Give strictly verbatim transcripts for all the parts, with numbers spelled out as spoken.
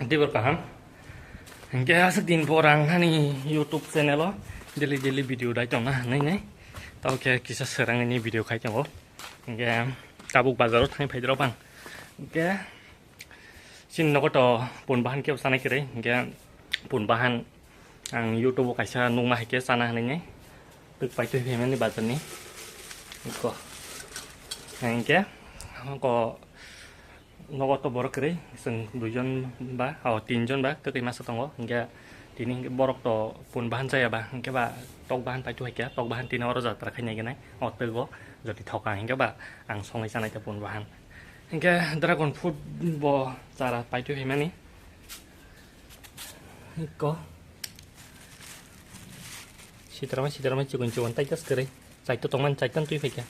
Dibor kaham. Hingke aswk din pore ang ani YouTube channel o daily daily video dai tongna hinui nai. Tamo khe kisa swrang ni video khai tongo. Hingke tabuk bazar o thang phai rok bang. Hingke chini nogo to pun bahan kebo sanai kwrwi. Hingke pun bahan ang YouTube o kaisa nukma hai khe chana hinui nai. Twk pai twi phaimani bazar ni. Ko. Hingke ko Nogo to borok kwrwi, chwng duijon ba, o, tinjon ba kwtwi masa tongo. Hingke tini hingke borok to pun bahan chaya ba, hingke ba tok bahan pai tu hai khe, tok bahan tini oro jatra khai nai gwnai, o twgo jodi thoka hingke ba ang songwi chanai ta pun bahan. Hingke dragon fruit bo chara pai tu hai mani. Ko. Sitrama, sitrama, chikon, chikon, tai tas kwrwi. Chai to tongmani, chai tan twi phai khe.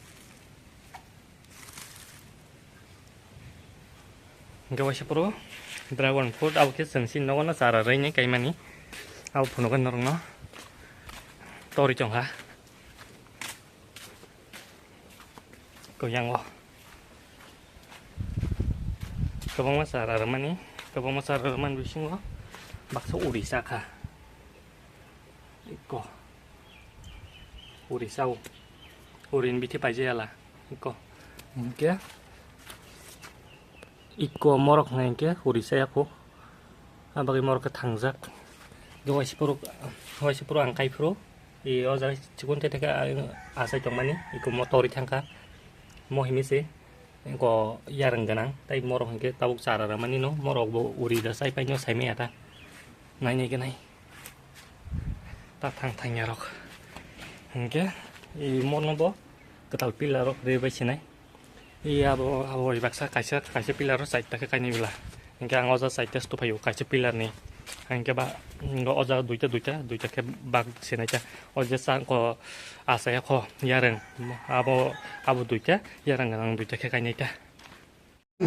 Hingke waisa phuru dragon fruit abo khe chwng chini nogo no chara rwini kaimani. Abo phunukgwi norokno torwi tongkha. Koyango kwbangma chara rwmani, kwbangma chara rwmani bisingo baksa uri chakha. Iko. Uri sao. Uri ni bithi paijayala. Iko. Hingke. Iko morok hwnka hingke uri saya kho. Abagwi morok khe thangjak. Waisa phuru, waisa phuru ang kai phuru. I o jaga chikon te theke achai tongmani. Iko mo tori thangkha. Mo himi se. Iko yarwng gwnang. Tai morok hingke tabuk chara rwmani no. Morok bo uri da sai paino sai maya ta. Nai nai khe nai. Ta thang thang yarok. Hingke i mono bo kwtal pillar rok rwi bai sinai. I abo, abo bai baksa kaisa, kaisa pillar rok side ta khe kainwi bwla. Hingke ang o jaga side ta stuphaio kaisa pillar ni. Hingke ba, o jaga duita, duita, duita khe bak sinai ta. O je chang ko asaya kho yarwng. Abo, abo duita, yarwng gwnang duita khe kainai ta.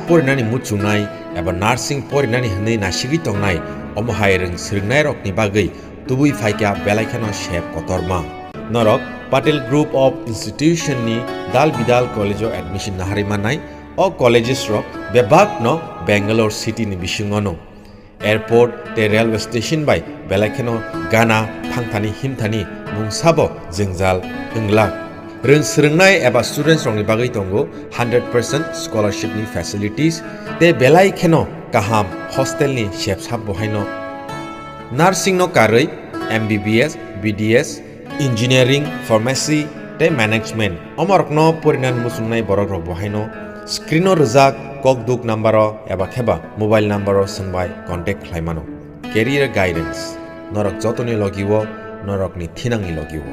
Porinani muchungnai eba nursing porinani hwnwi nasigwi tongnai, omo hai rwng swrwngnairokni bagwi tubui phaikha belai kheno sep kotorma. Norok Patel Group of Institution ni dal bidal college o admission naharwi mannai. O colleges rok bebak no Bangalore city ni bisingo no. Airport tei railway station bai belai kheno gana thangthani himthani mungsa bo jwngjal wnglak. Rwng swrwngnai eba students rokni bagwi tongo hundred percent scholarship ni facilities tei belai kheno kaham hostel ni sepsap bo haino. Nursing no karwi M B B S, B D S, Engineering, Pharmacy tei Management, omorokno porinani muchungnai borokrok bo haino screen-o rwjak kokduk number-o eba kheba mobile number-o swngbai contact khlai mano. Career Guidance, norok jotoni logi-o, norokni thinangni logi-o.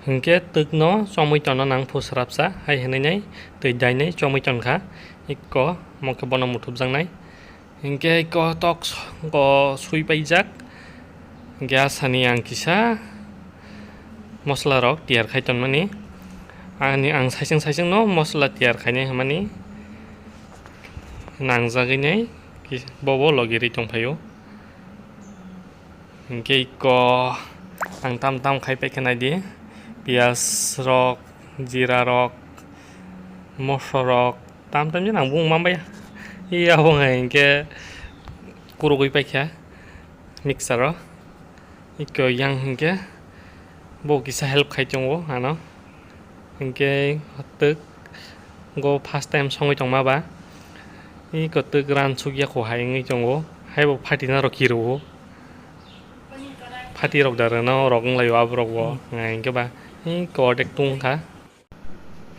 Hinkhe twkno chomwi tongna nang phusrapsa, hai hwnwi nai twi dainai chomwi tongkha. Ikko mokhe bono muthupjaknai. Hinkhe iko tok s-, go sui paijak. Hinkhe asani ang kisa mosola rok tiyar khai tonmani. Ani ang saichung saichung no mosola tiyar khainai hwnmani nangjagwi nai ki-, bobo logi rwi tongphaio. Hinkhe iko ang tam tam khai paikha naidi. Piyaj rok, jira rok, moso rok, tam tam jani ang bung manbaiya. Iya bo hai hinkhe kurugwi paikha mixer o. Iko yang hinkhe bo kisa help khai tongo ano. Hinkhe twk go first time songwi tongma ba. Iko twk ran sukya kho hai wngwi tongo. Haibo phatina rok kirio. Phatirok da rwna rok wnglaio aborok bo. Hinkhe ba iko ordek tungkha.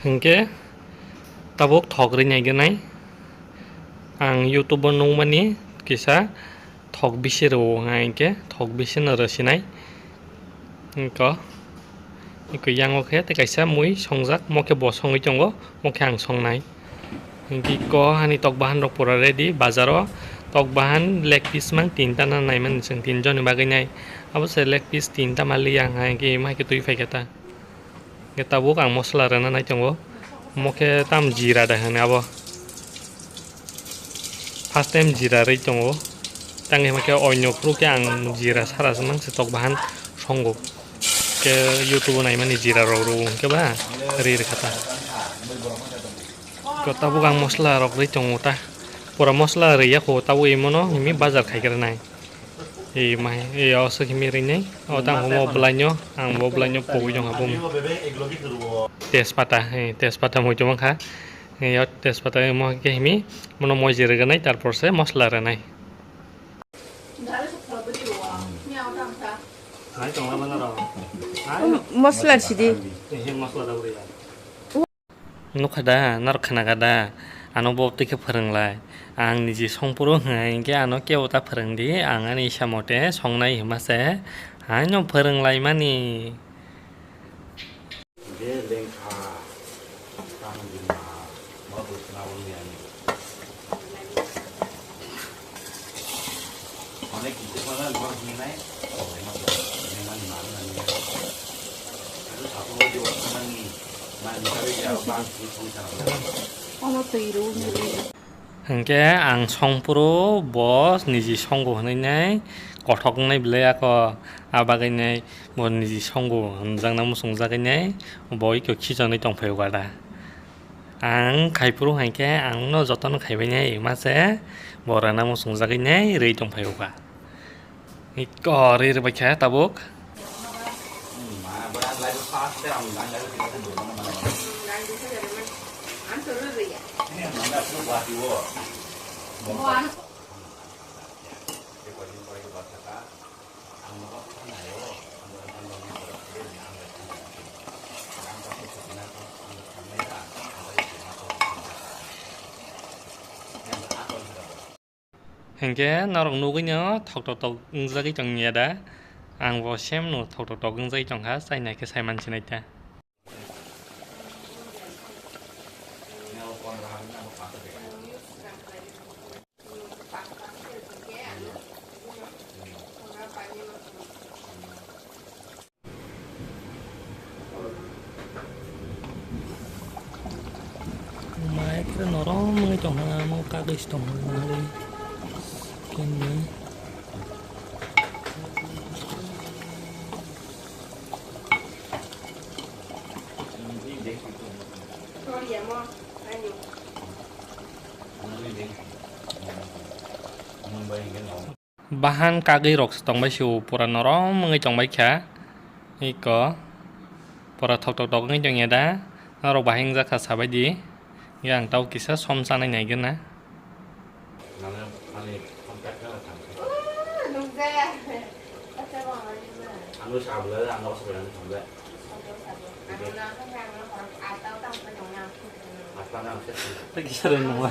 Hinkhe tabuk thok rwi naigenai. Ang YouTube o nukmani kisa thok bisi rwo wngkha hinkhe thok bisi no rwsinai. Iko, iko yango khe tei kaisa mui songjak, mo khe bo songwi tongo, mo khe ang songnai. Hinkhe iko ani tok bahan rok pura ready, bazar o tok bahan leg piece mang tinta na naimani chwng tinjoni bagwi nai. Abo se leg piece tinta maliya ang hai khe, imo hai khe twi phaikha ta. Hingke tabuk ang mosola rwna nai tongo. Omo khe tam jira da hwnwi abo. First time jira rwi tongo. Tang hima khe oino phuru khe ang jira sara se mang se tok bahan songo. Khe YouTube o naimani jira rok rw hwnkhe ba ri rwkha ta. Ko tabuk ang mosola rok rwi tongo ta. Pura mosla rwya kho, tabuk imono himi bazar khai khe rwnai. Ei mai, ei o swk himi rwnai. O tang homo bwlaino, ang bo bwlaino pogwi tong kha bum. Tejpata, ei tejpata moi tong kha. Ei o tejpata mo khe himi, mono moiji rwgwnai, tarpor se mosla rwnai. Mosla sidi. Nukha da, norok khna kha da, ano bo twi khe phwrwnglai. Ang niji songphuru hwnkha hinkhe ano kebo ta phwrwngdi, ang ani isa mote songnai hwnma se haino phwrwnglaimani. Hinkhe ang songphuru bo niji songo hwnwi nai kothok wngnai belai ako, a bagwi nai bo niji songo hwnjakna muchungjagwi nai bo iko khichonwi tongphai o gada. Ang khaiphuru hinkhe ang no jotono khaibai nai ma se bo rana muchungjagwi nai rwi tongphai o ga. Iko ri rwbaikha tabuk. Hinkhe norok nugwino thok thok thok wngjagwi tongya da? Ang bo same no thok thok thok wngjagwi tongkha, chaina khe saiman sinai ta. Mai khe norom wngwi tongkha, omo kagwi se tongkha, nahagwi khe nini. Bahan kagwi rok se tongbai se o, pura norom wngwi tongbai kha. Iko pura thok thok thok wngwi tongya da? Norok bahai wngjak kha sabai di. Yang tau kisa som chanai nai gana. Kisa rw nung.